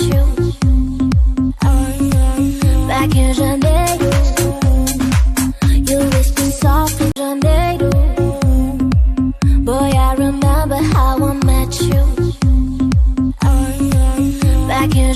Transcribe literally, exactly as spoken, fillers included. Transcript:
you. Back in Janeiro, you whisper softly, Janeiro. Boy, I remember how I met you. Back in